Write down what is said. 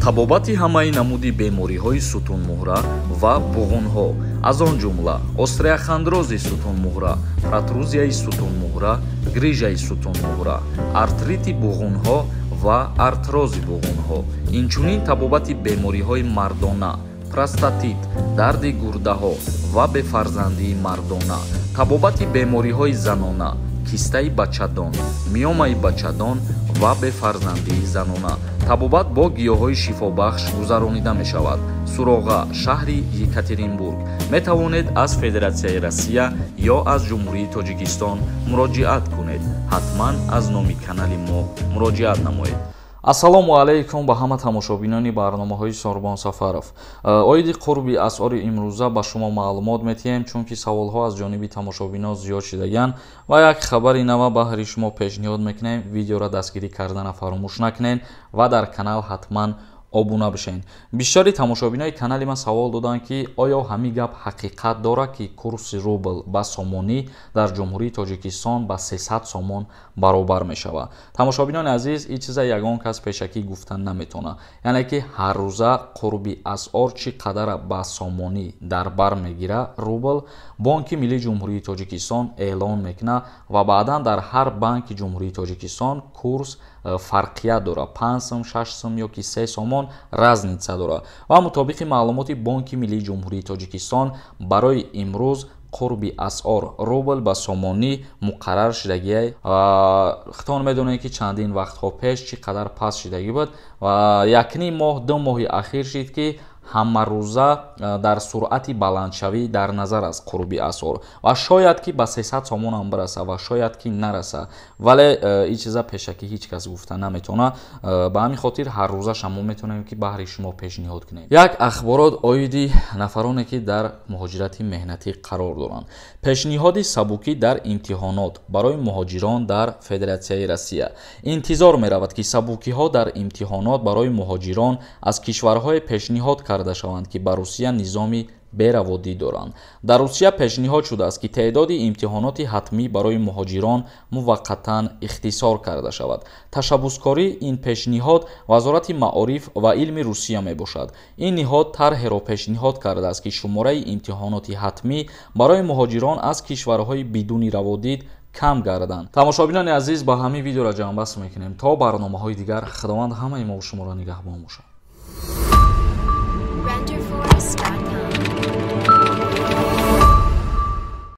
Табобати ҳамаи намуди бемориҳои сутунмуҳра ва буғунҳо, аз он ҷумла остеохондрози сутунмуҳра, протрузияи сутунмуҳра, грижаи сутунмуҳра, артрити буғунҳо ва артрози буғунҳо, инчунин табобати бемориҳои мардона, простатит, дарди гурдаҳо ва бефарзандии мардона, табобати бемориҳои занона, кистаи бачадон, миомаи бачадон ва бефарзандии занона. Табобат бо гиёҳҳои шифобахш гузаронида мешавад. Суроға: шаҳри Екатеринбург. Метавонед аз Федератсияи Россия ё аз Ҷумҳурии Тоҷикистон муроҷиат кунед. Ҳатман аз номи канали мо муроҷиат намоед. Ассалому алайкум ба ҳама тамошобинони барномаҳои Сорбон Сафаров. Оиди қурби асъори имрӯза ба шумо маълумот метиҳем, чунки саволҳо аз ҷониби тамошобинон зиёд шидагианд ва як хабари нава баҳри шумо пешниҳод мекунем. Видеоро дастгирӣ кардана фаромӯш накунед ва дар канал ҳатман обуна бишед. Бисёри тамошобинои канали ман савол доданд, ки оё ҳамин гап ҳақиқат дорад, ки курси рубл ба сомонӣ дар Ҷумҳурии Тоҷикистон ба 300 сомон баробар мешавад. Тамошобинони азиз, ин чиза ягон кас пешакӣ гуфта наметавонад, яъне ки ҳаррӯза қурби асъор чӣ қадара ба сомонӣ дар бар мегирад рубл, Бонки Миллии Ҷумҳурии Тоҷикистон эълон мекунад ва баъдан дар ҳар банки Ҷумҳурии Тоҷикистон курс фарқият дорад, 5 сум, 6 сум ё ки 3 сомон разница дорад. Ва мутобиқи маълумоти Бонки Миллии Ҷумҳурии Тоҷикистон барои имрӯз қурби асъор рубл ба сомонӣ муқаррар шудагиай. Худтон медонед, ки чандин вақтҳо пеш чӣ қадар паст шудагӣ буд ва якним моҳ, 2 моҳи ахир шид, ки ҳамарӯза дар суръати баландшавӣ дар назар аст қурби асъор ва шояд ки ба 300 сомон ҳам бираса ва шояд ки нараса, вале ин чиза пешакӣ ҳеҷ кас гуфта наметавонад. Ба ҳамин хотир ҳаррӯзаша мо метавонем, ки баҳри шумо пешниҳод кунем. Як ахборот оиди нафароне, ки дар муҳоҷирати меҳнатӣ қарор доранд. Пешниҳоди сабукӣ дар имтиҳонот барои муҳоҷирон дар Федератсияи Россия. Интизор меравад, ки сабукиҳо дар имтиҳонот барои муҳоҷирон аз кишварҳое пешниҳод карда шаванд, ки ба Русия низоми бераводӣ доранд. Дар Русия пешниҳод шудааст, ки теъдоди имтиҳоноти ҳатмӣ барои муҳоҷирон муваққатан ихтисор карда шавад. Ташаббускории ин пешниҳод Вазорати маориф ва илми Русия мебошад. Ин ниҳод тарҳеро пешниҳод кардааст, ки шумораи имтиҳоноти ҳатмӣ барои муҳоҷирон аз кишварҳои бидуни раводид кам гарданд. Тамошобинони азиз, ба ҳамин видеоро ҷамъбаст мекунем. То барномаҳои дигар Худованд ҳамаи мо шуморо нигаҳбон бошад. Renderforest.ai.